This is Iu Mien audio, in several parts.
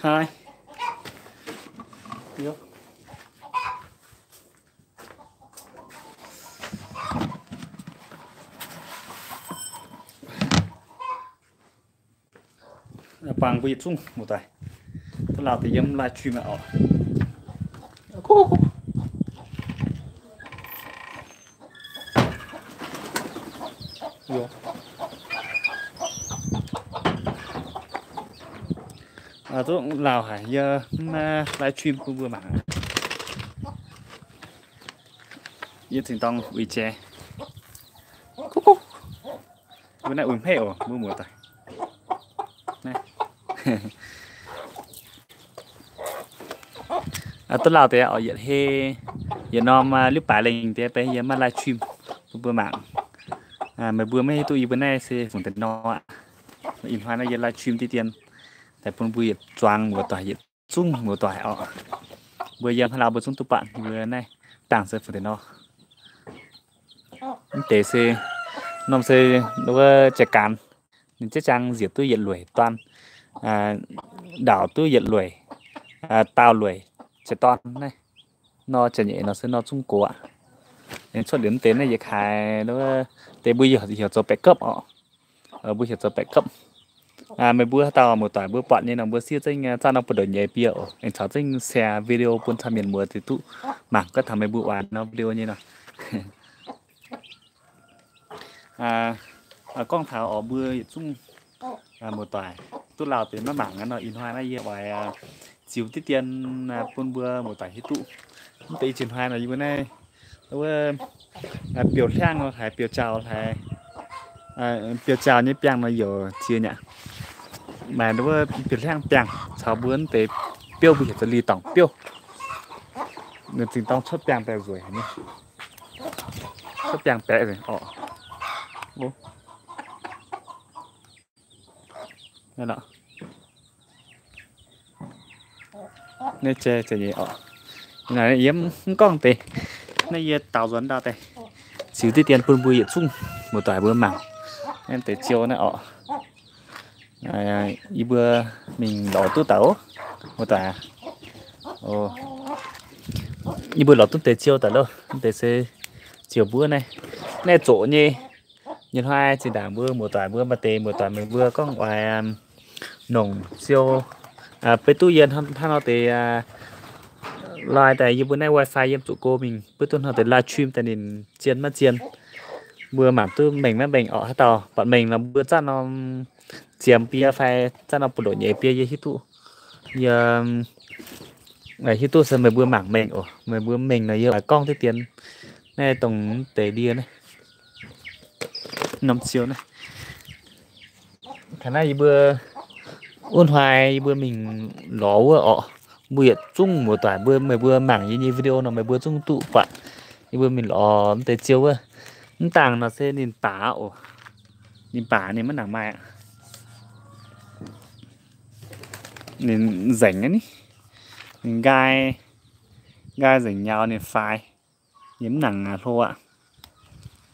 Haaix. Bangc mbuo yietc zungv muoz-doic, duqv lauh deix yiem live stream oc. Duqv lauh haic, yie mv live stream bun mbuo mangc. Yie zingh dorng uix jiex. Mbuo naaiv uix hmeiv oc, mbuo muoz-doic. Duqv lauh deix oc, yietc hei, yietc norm liuz baaix lengh deix beiv yie maiv live stream bun mbuo mangc. Meih mbuo maiv hiuv duqv yie mbuo naaiv se fungc deix nor aqv. Ih hnoi naaiv yie live stream diqv dien daaih bun mbuo yietc zuangx muoz-doic, yietc zungv muoz-doic oc. Mbuo yiem haaix lauh mbuo zungv duqv buatc yie mbuo naaiv dangh se fungc deix nor. Mv deix se, norm se wuov jaax gaanx, ninh jiex jangx nziepc duqv yietc lueic dorn, ndaauc duqv yietc lueic, daauh lueic jiex dorn naaiv. Nor jaax nyeic nor se nor zungv gox aqv. Aengx cuotv liuz mv deix naaiv yietc kaaix, deix mbuo heuc zoux baeqc gopv oc. Mbuo heuc zoux baeqc gopv. Meih mbuo haaix dauh muoz-doic mbuo buatc nyei nor mbuo siev zengv zaah norm buoz-ndoqv nyei bie oc, aengx caux zengv share video bun camv mienh muoz deix duqv mangc gorngv taux meih mbuo oix norm video nyei nor. Gorngv taux oc mbuo yietc zungv muoz-doic duqv lauh deix maiv mangc nor, ih hnoi naaiv yie oix ziux diqv dien bun mbuo muoz-doic hiuv duqv. Mv deix ih jiex hnoi nor yie mbuo naaiv wuov biouv-hliangv haiz biouv-jauv haiz, biouv-jauv nyei biangh nor youc ziex nyaqc. Maaih wuov biouv-hliangv biangh caux mbuo mv deix biouv mbuo heuc zoux li dorngc biouv. Ninh zingh dorng cuotv biangh baeqc nzueic nyei. Cuotv biangh baeqc nzueic oc. Naaiv jai jai nyei oc. Yie mv gorngv deix. Naaiv yie daaux nzuonx ndau daaih ziux diqv dien bun mbuo yietc zungv muoz-doic mbuo mangc. Naaiv deix ziou naaiv oc. Yie mbuo mingh lorz duqv daaih oc, muoz-doic aac. Yie mbuo lorz duqv deix ziou daaih loh. Mv deix se ziouc mbuov naaiv, naaiv zoqc nyei. Nyei hnoi zinh ndaangc mbuo muoz-doic mbuo maaih deix muoz-doic meih mbuo gorngv oix nongc ziou, beiv duqv yie hnangv nor deix loi daaih yie mbuo naaiv wifi yiem zuqc go mingh, beiv duqv hnangv nor deix live stream daaih ninh zien maiv zien, mbuo mangc duqv mengh maiv mengh orqc. Haaix dauh buatc mengh nor mbuo zaah norm ziemx bie fai zaah norm buoz-ndoqv nyeiz bie yie hiuv duqv. Yie hiuv duqv se meih mbuo mangc mengh oc. Meih mbuo mengh nor yie oix gorngv diqv dien naaiv dongh deix ndie naaiv, norm ziou naaiv. Taux naaiv yie mbuo wuov hnoi yie mbuo mingh lorz wuov orqc. Mbuo yietc zungv muoz-doic mbuo, meih mbuo mangc yie nyei video nor meih mbuo zungv duqv buatc. Yie mbuo mingh lorz mv deix ziou wuov. Mv dangc nor se ninh baac oc. Ninh baac ninh maiv nangc maaih aqv. Ninh nzengc ni, ninh nqaai, nqaai nzengc nyaux ninh faix. Yie mv nangc hlo aqv.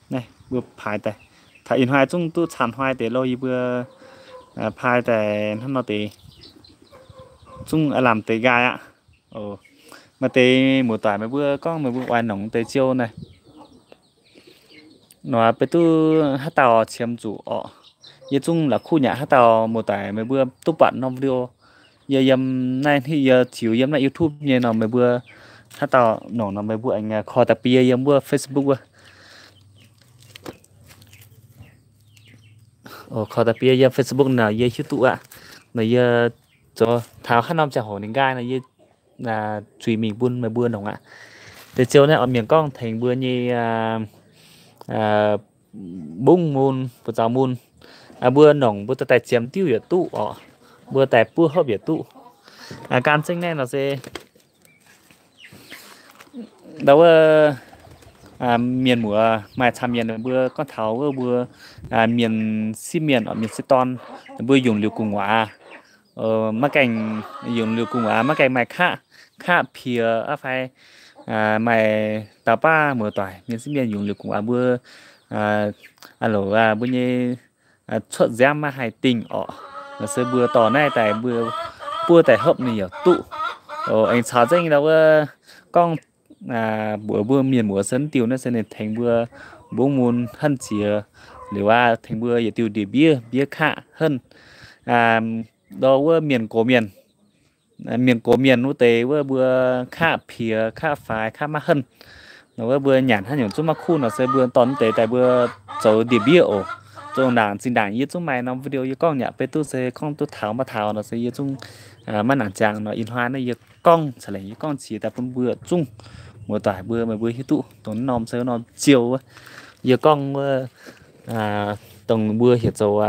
Naaiv mbuo paaix daaih, taux ih hnoi zungv duqv camv hnoi deix lo yie mbuo paaix daaih hnangv nor deix, zungv aav lamh deix nqaai aqv. Maaih deix muoz-doic meih mbuo gorngv meih mbuo oix nongc deix ziou naaiv nor, beiv duqv haaix dauh qiemx zuqc orqc. Yie zungv la'kuqv nyaqc haaix dauh muoz-doic meih mbuo duqv buatc norm video. Yie yiem naaiv, yie ziux yiem naaiv YouTube nyei nor meih mbuo haaix dauh nongc nor meih mbuo aengx korv da'bie yiem wuov Facebook wuov. Korv da'bie yiem Facebook nor yie hiuv duqv aqv. Nor yie zoux taux haaix norm ziangh hoc ninh nqaai nor yie zuiz mingh bun meih mbuo nongc aqv. Deix ziou naaiv oix mienh gorngv tengx mbuo nyei mbungv mun, buoz-zaux mun. Mbuo nongc mbuo daaih ziemx diuv yietc duqv orqc. Mbuo daaih buov hopv yietc duqv. Gan zengv naaiv nor se ndau wuov mienh muoz maaih camv mienh mbuo gorngv taux wuov mbuo mienh sieqv mienh orqc, mienh sieqv dorn, mbuo yungz liuz gu'nguaaz, maiv gaengh, yungz liuz gu'nguaaz maiv gaengh maaih kaqv, kaqv piex aqv fai maaih dauh baav muoz-doic mienh sieqv mienh yungz liuz gu'nguaaz mbuo, aa loc mbuo nyei cuotv nziaamv maiv haih dingh orqc. Se mbuo dorh naaiv daaih mbuo buov daaih hopv ninh yaac duqv. Aengx caux zengv ndau wuov gorngv mbuox mbuo mienh muoz se diuh naaiv se ninh tengx mbuo mbungv mun hnangv jiex, liuz aqv tengx mbuo yietc diuh ndie-mbiev, mbiev kaqv henv. Ndau wuov mienh gox mienh, mienh gox mienh wuov deix wuov mbuo kaqv piex, kaqv faix, kaqv maiv henv. Nor wuov mbuo nyanc haaix nyungc zungv maiv kuv nor se mbuo dorh wuov deix daaih mbuo zoux ndie-mbiev oc. Zong ndaangc zinh ndaangc yie zungv maaih norm video yie gorngv nyei, beiv duqv se gorngv duqv taux maiv taux nor se yie zungv maiv nangc jangx nor. Ih hnoi naaiv yie gorngv caux laengc yie gorngv qiex daaih bun mbuo zungv muoz-doic mbuo meih mbuo hiuv duqv dongh norm se norm ziouh wuov. Yie gorngv wuov dongh mbuo heuc zoux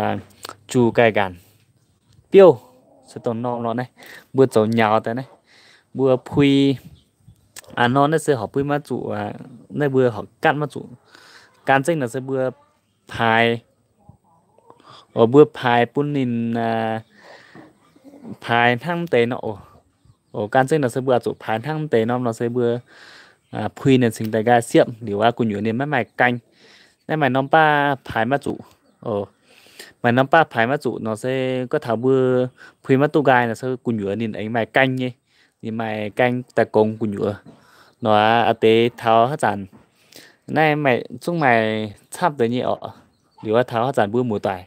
juh gaih nqanc biouv se dongh norm nor naaiv, mbuo zoux nyaux daaih naaiv, mbuo pui nor naaiv se horpc buiv maiv zuqc, naaiv mbuo horpc gatv maiv zuqc. Gan zengv nor se mbuo paaix, mbuo paaix bun ninh paaix hnangv deix nor oc. Gan zengv nor se mbuo oix zuqc paaix hnangv deix norm nor se mbuo pui ninh cingx daaih nqaai siepv liuz aqv, gu'nyuoz ninh maiv maaih gaeng. Naaiv maaih norm baav paaix maiv zuqc. Maaih norm baav paaix maiv zuqc nor se gorngv taux mbuo pui maiv duqv nqaai nor se gu'nyuoz ninh aengx maaih gaeng nyei. Ninh maaih gaeng daaih gongx gu'nyuoz nor aqv. Deix taux haaix zanc naaiv maaih zungv maaih camv deix nyei orqc. Liuz aqv taux haaix zanc mbuo muoz-doic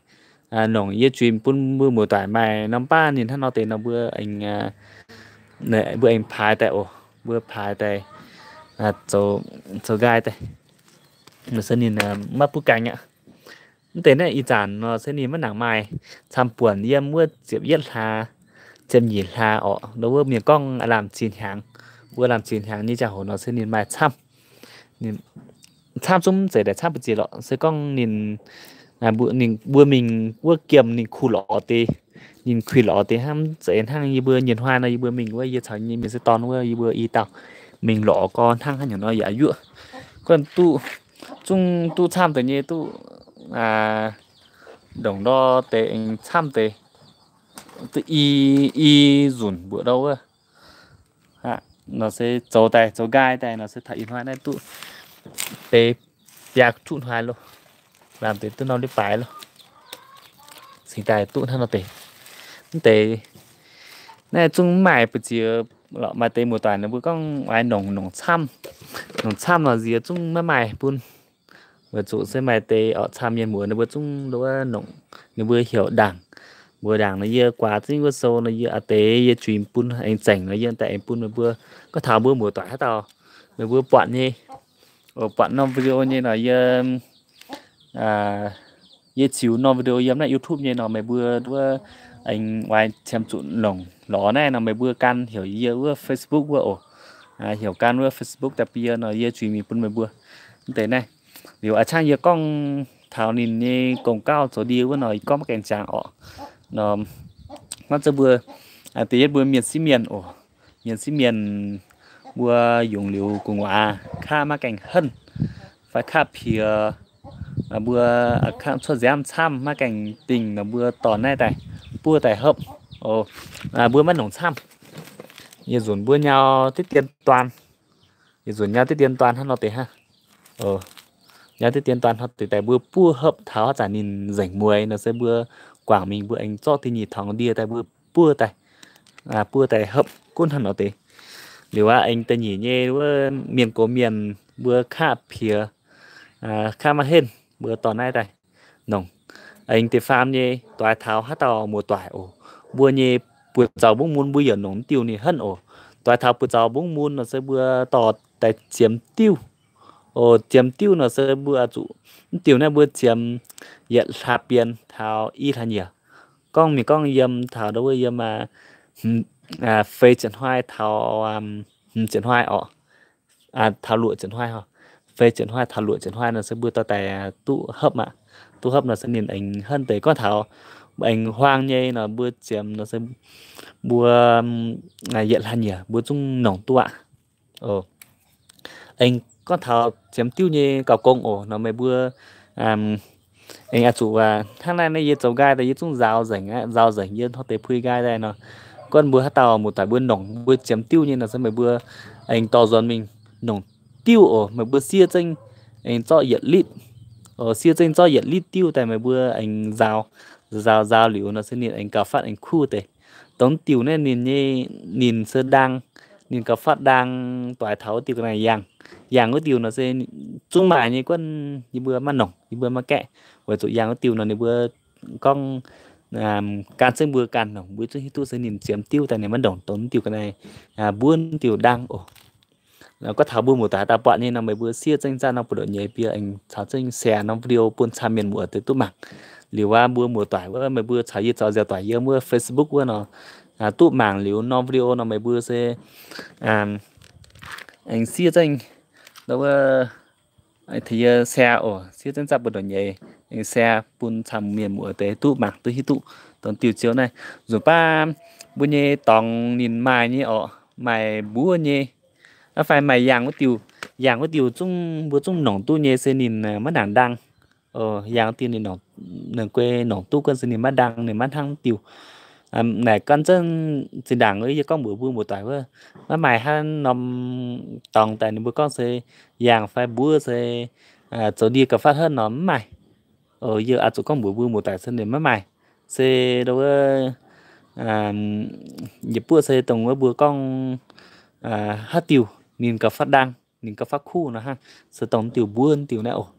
nongc yie juix bun mbuo muoz-doic maaih norm baav ninh hnangv nor deix nor mbuo aengx, mbuo aengx paaix daaih oc. Mbuo paaix daaih zoux nqaai daaih, se ninh maiv buov gaeng aqv. Mv deix naaiv ih zanc nor se ninh maiv nangc maaih camv buonc yiem wuov ziepc yietv hlaax, ziepc nyeic hlaax orqc. Nor wuov mienh gorngv aav lamh ziex hnyangx, mbuo lamh ziex hnyangx nyei ziangh hoc nor se ninh maaih camv. Camv zungv mv zeiz daaih camv ba'ziex lorqc, se gorngv ninh, ninh mbuo mingh wuov giemh ninh kuh lorz deix, ninh kuh lorz deix hnangv mv zeiz hnangv yie mbuo nyei hnoi nor yie mbuo mingh wuov yie caux nyei mienh se dorn wuov yie mbuo i dauh mingh lorz gorx hnangv haaix nyungc nor yaac yuoqv. Gorngv duqv, zungv duqv camv deix nyei duqv ndongc ndor deix aengx camv deix, duqv i, i nzunc mbuoqc ndau wuov. Nor se zoux daaih zoux nqaai daaih nor se taux ih hnoi naaiv duqv deix biaa juqv hnoi loh, lamh deix duqv norm li baaix loh. Cingx daaih duqv hnangv nor deix. Mv deix naaiv zungv mv maaih ba'ziex lorqc. Maaih deix muoz-doic ninh mbuo gorngv oix nongc, nongc camv, nongc camv nor nziex zungv maiv maaih bun. Weic zuqc se maaih deix orqc camv mienh muoz ninh mbuo zungv nduov nongc, ninh mbuo heuc ndaangc. Mbuo ndaangc nor yie guaax zingv wuov sou nor yie a'deix yie juix bun aengx zengc nor yie daaih aengx bun meih mbuo. Gorngv taux mbuo muoz-doic haaix dauh meih mbuo buatc nyei, buatc norm video nyei nor yie, yie ziux norm video yiem naaiv YouTube nyei nor meih mbuo nduov aengx oix qiemx zuqc longc lorz naaiv nor meih mbuo gan heuc yie wuov Facebook wuov oc. Heuc gan wuov Facebook daaih bun yie nor yie juix mingh bun meih mbuo. Mv deix naaiv liuz a'cangv yie gorngv taux ninh nyei gong gauh zoux ndie wuov nor yie gorngv maiv gaengh jangx orqc. Nor, hnangv zengv mbuo, da'yietv mbuo mienh sieqv mienh oc. Mienh sieqv mienh mbuo yungz liuz gu'nguaaz kaav maiv gaengh henv, fai kaav piex, mbuo cuotv nziaamv camv maiv gaengh dingh nor mbuo dorh naaiv daaih buov daaih hopv. Mbuo maiv nongc camv. Yietc nzunc mbuo nyau diqv dien duaan. Yietc nzunc nyau diqv dien duaan hnangv nor deix hnangv. Nyau diqv dien duaan hnangv deix daaih mbuo buov hopv taux haaix zanc ninh nzengc mueiz nor se mbuo guangc mingh mbuo aengx zorqv da'nyeic tongx ndie daaih mbuo buov daaih, buov daaih hopv gunv hnangv nor deix. Liuz aqv aengx da'nyeic nyei wuov mienh gox mienh mbuo kaav piex, kaav maiv henv mbuo dorh naaiv daaih nongc. Aengx da'faam nyei doix taux haaix dauh muoz-doic oc, mbuo nyei buoz zaux mbungv mun mbuo yaac nongc mv diuh ninh henv oc. Doix taux buoz zaux mbungv mun nor se mbuo dorh daaih ziemx diuh. Oc, ziemx diuh nor se mbuo zuqc mv diuh naaiv mbuo ziemx yietc hlaax bienx taux i hlaax nyieqc. Gorngv mienh gorngv yiem taux ndau wuov yiem feix ziepc hnoi taux hmz ziepc hnoi orqc. Taux luoqc ziepc hnoi, feix ziepc hnoi taux luoqc ziepc hnoi nor se mbuo dorh daaih duqv hopv aqv. Duqv hopv nor se ninh aengx henv deix. Gorngv taux aengx huaang nyei nor mbuo ziemx nor se mbuo yietc hlaax nyieqc mbuo zungv nongc duqv aqv. Aengx gorngv taux ziemx diuh nyei gauh gong oc nor meih mbuo aengx oix zuqc hnangv naaiv naaiv yie zoux nqaai daaih yie zungv nzaaux nzengc aqv, nzaaux nzengc yie hnangv deix pui nqaai daaih nor. Gorngv mbuo haaix dauh muoz-doic mbuo nongc mbuo ziemx diuh nyei nor se meih mbuo aengx dorh nzuonx mingh nongc diuh oc. Meih mbuo siev zengv aengx zorqv yietc litv, siev zengv zorqv yietc litv diuh daaih meih mbuo aengx nzaaux, nzaaux nzaaux liuz nor se ninh aengx gauh fatv aengx kuv deix. Dongh diuh naaiv ninh nyei, ninh se ndaang, ninh gauh fatv ndaang doix taux wuov diuh ga'naaiv yangh. Yangh wuov diuh nor se zungv maaih nyei, guanh yie mbuo maiv nongc, yie mbuo maiv gaeqv, weic zuqc yangh wuov diuh nor ninh mbuo gorngv, gan zengv mbuo ganh nongc, mbuo zungv hiuv duqv se ninh ziemx diuv daaih ninh maiv ndongc dongh diuh ga'naaiv, mbuov diuh ndaang oc. Gorngv taux mbuo muoz-doic haaix dauh buatc nyei nor, meih mbuo siev zengv zaqv norm buoz-ndoqv nyeiz bie aengx caux zengv share norm video bun camv mienh muoz deix duqv mangc. Liuz wuov mbuo muoz-doic wuov, meih mbuo caux yie zoux nziaaux doic yiem wuov Facebook wuov nor, duqv mangc liuz norm video nor meih mbuo se aengx siev zengv, wuov, tengx yie share oc, siev zengv zaqv buoz-ndoqv nyeiz aengx share bun camv mienh muoz deix duqv mangc duqv hiuv duqv dongh diuh ziouv naaiv. Nzunc baav mbuo nyei dorngx ninh maaih nyei oc, maaih mbuov nyei, fai maaih yangh wuov diuh. Yangh wuov diuh zungv mbuo zungv nongc duqv nyei se ninh maiv nangc ndaang. Yangh wuov diuh ninh nongc, ninh guei nongc duqv guanh se ninh maiv ndaang, ninh maiv hnangv diuh. Naaic gan zengv zinh ndaangc yie gorngv mbuox mbuo muoz-doic wuov, maiv maaih hnangv norm dorngx daaih ninh mbuo gorngv se yangh fai mbuov se zoux ndie gauh fatv henv nor mv maaih. Yie oix zuqc gorngv mbuox mbuo muoz-doic se ninh maiv maaih. Se wuov, yietc buoqv se dongh wuov mbuo gorngv haaix diuh ninh gauh fatv ndaang, ninh gauh fatv kuv nor hnangv, se dongh diuh mbuov diuh naaiv oc.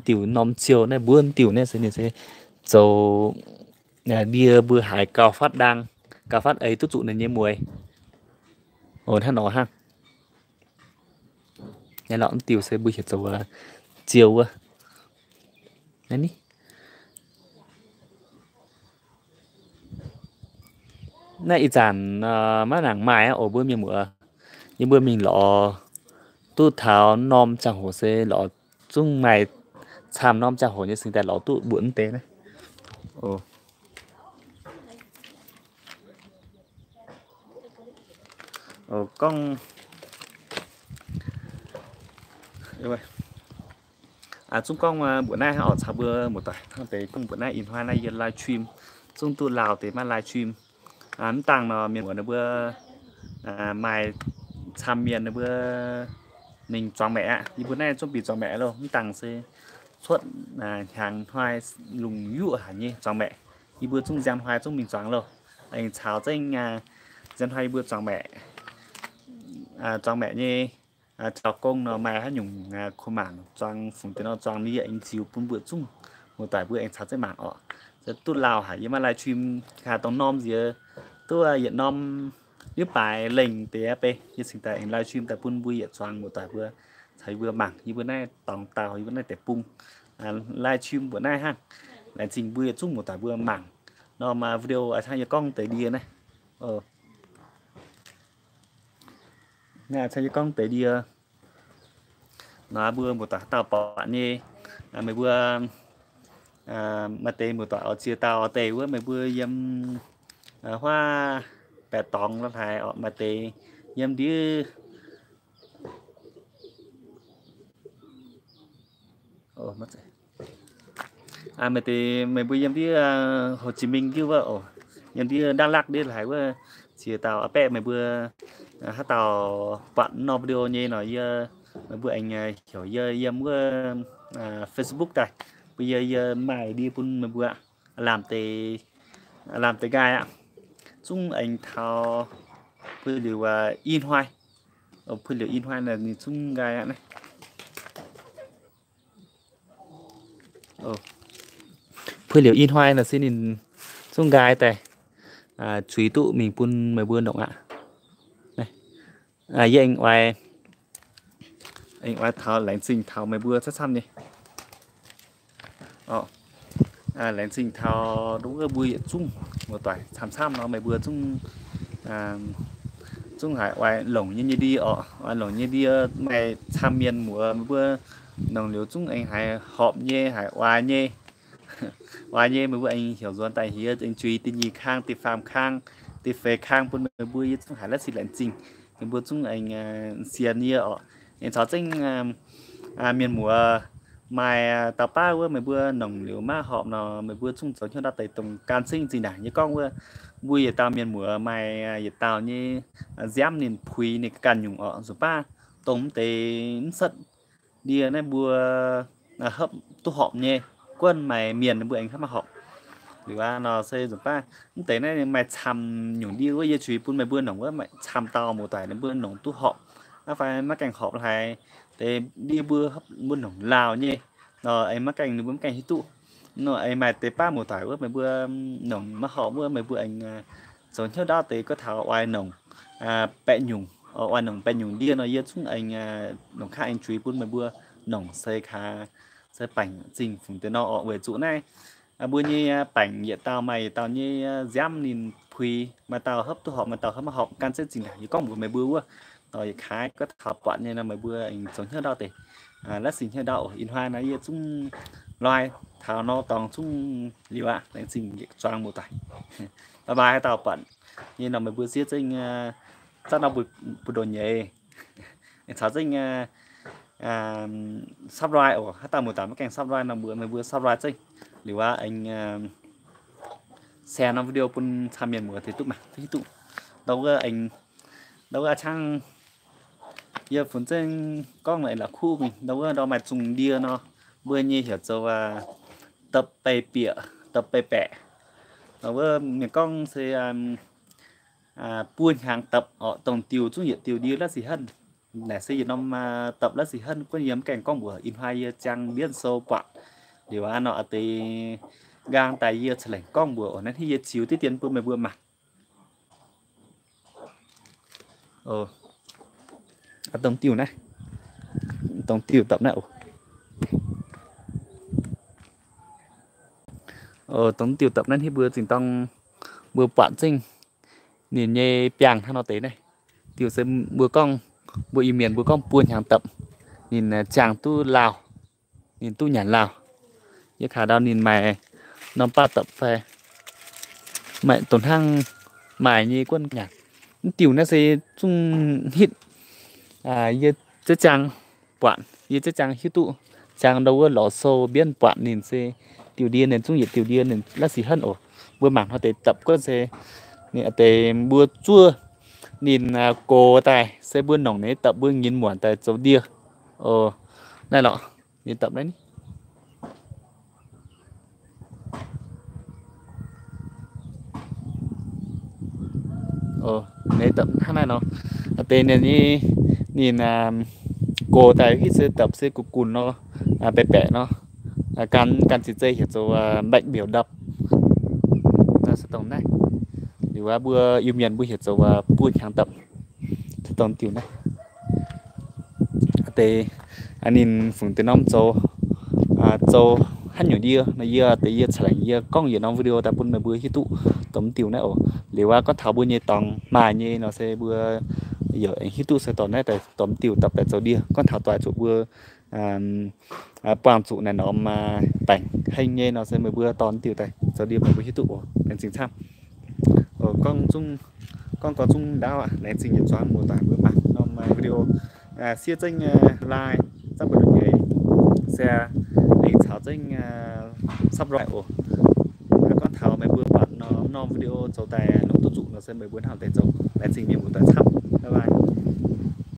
Diuh norm ziouv naaiv mbuov diuh naaiv se ninh se zoux ndie mbuo haiz gauh fatv ndaang, gauh fatv eix duqv zuqc ninh nyei mueiz. Oc, hnangv nor hnangv. Naaiv lorqc, diuh se mbuo heuc zoux ziouv wuov. Naaiv ni, naaiv ih zanc maiv nangc maaih aqv oc mbuo mienh muoz. Yie mbuo mingh lorz duqv taux norm ziangh hoc se lorz zungv maaih camv norm ziangh hoc nyei cingx daaih lorz duqv mbuoqc mv deix naaiv. Gorngv, zungv gorngv mbuoqc naaiv hnangv oc, caux mbuo muoz-doic hnangv deix gorngv mbuoqc naaiv ih hnoi naaiv yie live stream, zungv duqv lauh deix maiv live stream. Mv dangh nor mienh muoz ninh mbuo maaih camv mienh ninh mbuo mingh zuangx maeqc aqv. Yie mbuo naaiv zungv bieqc zuangx maeqc loh. Mv dangh se cuotv hnyangx hnoi lungh yuoqv haic nyei zuangx maeqc. Yie mbuo zungv nziang hnoi zungv mingh zuangx loh. Aengx caux zengv nziang hnoi yie mbuo zuangx maeqc, zuangx maeqc nyei jauv-gong nor maaih haaix nyungc kuh mangc zuangx fungc deix nor zuangx yie aengx ziux bun mbuo zungv muoz-doic mbuo aengx caux zengv mangc oc. Se duqv lauh haic yie maiv live stream, kaax dongh norm nziex duqv yietc norm liuz baaix lengh deix bei yie cingx daaih aengx live stream daaih bun mbuo yietc zuangx muoz-doic mbuo caux yie mbuo mangc yie mbuo naaiv dorngx dauh yie mbuo naaiv deic-bung. Live stream mbuoqc naaiv hnangv. Laengz zingh mbuo yietc zungv muoz-doic mbuo mangc. Norm video a'cangv yie gorngv deix ndie naaiv. Naaiv a'cangv yie gorngv deix ndie nor mbuo muoz-doic haaix dauh buatc nyei, meih mbuo maaih deix muoz-doic oix ziex dauh deix wuov meih mbuo yiem huaav baeqc dorngx lorh haaix oc, maaih deix yiem ndiev maaih deix meih mbuo yiem ndiev Hồ Chí Minh ndiev wuov oc, yiem ndiev Đắk Lắk ndiev lorh haaix wuov, ziex dauh a'baeqv meih mbuo haaix dauh buatc norm video nyei nor yie, meih mbuo aengx heuc yie yiem wuov Facebook daaih, bun yie, yie maaih ndie bun meih mbuo lamh deix, lamh deix nqaai aqv. Zungv aengx taux puix liuz i hnoi, puix liuz i hnoi naaic ninh zungv nqaai aqv naaiv. Puix liuz i hnoi naaic se ninh zungv nqaai daaih zuiz duqv mingh bun meih mbuo nongc aqv. Yie aengx oix, aengx oix taux laengz zingh taux meih mbuo camv-camv nyei. Laengz zingh taux wuov mbuo yietc zungv muoz-doic camv-camv nor meih mbuo zungv, zungv haiz oix longc nyei nyei ndie oc, oix longc nyei ndie maaih camv mienh muoz meih mbuo nongc liuz zungv aengx haiz horpc nyei, haiz oix nyei. Oix nyei meih mbuo aengx heuc nzuonx daaih heuc yie aengx juix da'nyeic kang, da'faam kang, da'feix kang bun meih mbuo, yie zungv haiz la'sic laengz zingh. Meih mbuo zungv aengx sienx yie oc. Aengx caux zengv mienh muoz maaih dauh baav wuov meih mbuo nongc liuz maiv horpc nor meih mbuo zungv zoux hnyouv ndau deix dongh gan zengv zinh ndaangc yie gorngv wuov, mbuo yietc dauh mienh muoz maaih yietc dauh nyei nziaamv ninh puix ninh ganh nyungc oc. Nzunc baav dongh mv deix mv setv ndie naaiv mbuo hopv duqv horpc nyei, guanh maaih mienh mbuo aengx hopv maiv horpc. Liuz aqv nor se nzunc baav mv deix naaiv maaih camv nyungc ndie wuov yie zuiz bun meih mbuo nongc wuov, maaih camv dauh muoz-doic ninh mbuo nongc duqv horpc aqv fai maiv gaengh horpc haic. Deix ndie mbuo, mbuo nongc lauh nyei nor aengx maiv gaengh, ninh mbuo maiv gaengh hiuv duqv. Nor aengx maaih deix baav muoz-doic wuov meih mbuo nongc maiv horpc wuov meih mbuo aengx zoux hnyouv ndaauv deix gorngv taux oix nongc baeqc nyungc, oix nongc baeqc nyungc ndie nor yie zungv aengx nongc kaav aengx zuiz bun meih mbuo nongc se kaav se baengc zingh fungc deix nor oc. Weic zuqc naaiv mbuo nyei baengc yietc dauh maaih yietc dauh nyei nziaamv ninh puix, maaih dauh hopv duqv horpc, maaih dauh hopv maiv horpc, gan zeiv zingh naaic yie gorngv mbuox meih mbuo wuov. Nor yietc kaav gorngv taux buatc nyei nor meih mbuo aengx zoux hnyouv ndaauv deix. Laav singx hnyouv ndaauv oc. Ih hnoi nor yie zungv loi taux nor dorngx zungv liuz aqv. Laengz zingh yietc zuangx muoz-doic. Bye bye. Haaix dauh buatc nyei nor meih mbuo siev zengv zatv norm mbu'ndongx nyeiz, aengx caux zengv subscribe oc. Haaix dauh muoz-doic maiv gaengh subscribe nor mbuox meih mbuo subscribe zengv. Liuz aqv aengx share norm video bun camv mienh muoz deix duqv mangc duqv hiuv duqv. Ndau wuov aengx, ndau wuov a'cangv yie funx zengv gorngv la'kuqv mingh. Ndau wuov ndau maaih zungh ndie nor, mbuo nyei heuc zoux dapv bei bieqc, dapv bei baeqc. Ndau wuov mienh gorngv se buo hnyangx dapv oc. Dongh diuh zungv yietc diuh ndie laav sic henv. Naaic se yietc norm dapv laav sic henv, guonv yie mv gaengh gorngv mbuox. Ih hnoi yie ziangh mbienv sou buatc liuz aqv nor, deix nqaang daaih yie ca'lengc gorngv mbuox oc. Naaiv hnangv yie ziux diqv dien bun meih mbuo mangc. Dongh diuh naaiv, dongh diuh dapv naaiv oc. Dongh diuh dapv naaiv hnangv mbuo zinh dorng mbuo buatc zengv ninh nyei biangh hnangv nor deix naaiv. Diuh se mbuo gorngv, mbuo Iu-Mienh mbuo gorngv buo hnyangx dapv, ninh ziangh duqv lauh, ninh duqv nyanc lauh. Yie kaav ndau ninh maaih norm baav dapv fai maaih dongh hnangv maaih nyei guonv nyanc. Mv diuh naaiv se zungv hitv yie ziex ziangh buatc, yie ziex ziangh hiuv duqv, ziangh ndau wuov lorz sou mbienv buatc ninh se diuh ndie, ninh zungv yietc diuh ndie ninh laav sic henv oc. Mbuo mangc hnoi deix dapv guonv se ninh deix mbuo zuov ninh gox daaih se mbuo nongc ninh dapv mbuo nyinz muonc daaih zoux ndie. Naaiv lorqc, ninh dapv naaiv ni. Ninh dapv hnangv naaiv nor, deix ninh, ninh gox daaih hitv se dapv se gunv gunv nor, baeqc baeqc nor, gan, gan ziex zei heuc zoux mbaeqc mbiouc ndapv. Naaiv se dongh naaiv, liuz mbuo Iu-Mienh mbuo heuc zoux buo hnyangx dapv. Se dongh diuh naaiv. Deix ninh fungc deix norm zoux, zoux haaix nyungc ndie nor yie deix yie ca'lengc yie gorngv yietc norm video daaih bun meih mbuo hiuv duqv dongh diuh naaiv oc. Liuz aqv gorngv taux mbuo nyei dorngx maaih nyei nor se mbuo yaac aengx hiuv duqv se dongh naaiv daaih dongh diuh dapv daaih zoux ndie. Gorngv taux doix zuqc mbuo buangh zuqc naaiv norm baengc heng nyei nor se meih mbuo dongh diuh daaih zoux ndie bun mbuo hiuv duqv oc. Laengz zingh camv. Gorngv zungv, gorngv gorx zungv ndaauv aqv. Laengz zingh yietc zuangx muoz-doic mbuo mangc norm video. Siev zengv like, zatv buonv nyei share, aengx caux zengv subscribe oc. Gorngv taux meih mbuo buatc norm video zoux daaih longc duqv zuqc nor se meih mbuo hnangv deix zoux. Laengz zingh mienh muoz-doic camv. Bye bye.